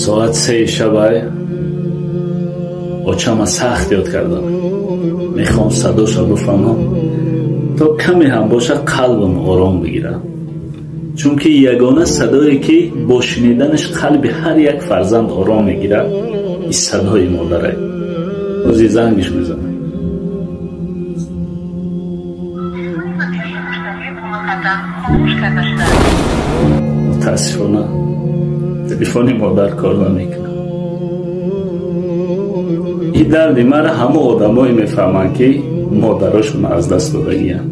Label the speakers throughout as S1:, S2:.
S1: Соат 3 шабай очама сахт ёд кардам. Мехоҳам садоша бифаҳмам, то каме ҳам бошад қалбам ором бигирад. Чунки ягона садое ки бо шуниданаш қалби ҳар як фарзанд ором мегирад, ин садои модарай. Ози зангиш мезанам. Мутаассифона телефони модар кор намекунад. Ин дарди мара ҳама одамое мефаҳманд, ки модарошон аз даст додагиянд.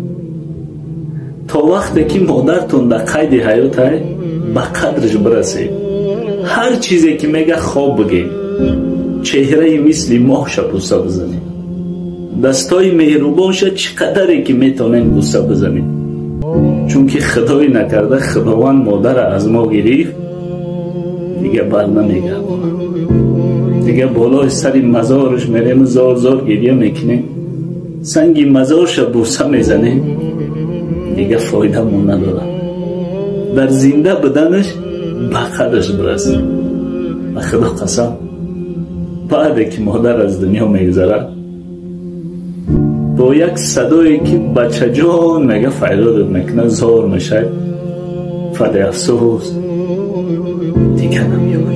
S1: То вақте ки модартон дар қайди ҳаётай, ба қадриш бирасед. Ҳар чизе ки мега хоб бигем, чеҳраи мисли моҳша буса бизанед, дастои меҳрубонша чӣ қадаре ки метонем буса бизанед. Чунки худои накарда Худованд модара аз мо гирифт, дига бар намегардонад. Дига болои сари мазораш мерем, зор зор гирья мекунем, санги мазорша буса мезанем, дига фоидамон надорад. Дар зинда буданаш ба қадраш бирасем. Ба Худо қасам, баъде ки модар аз дунё мегузарад, бо як садое ки бачаҷон мега файродат мекунад, зор мешавад. Вале афсӯс, дига намеёбад.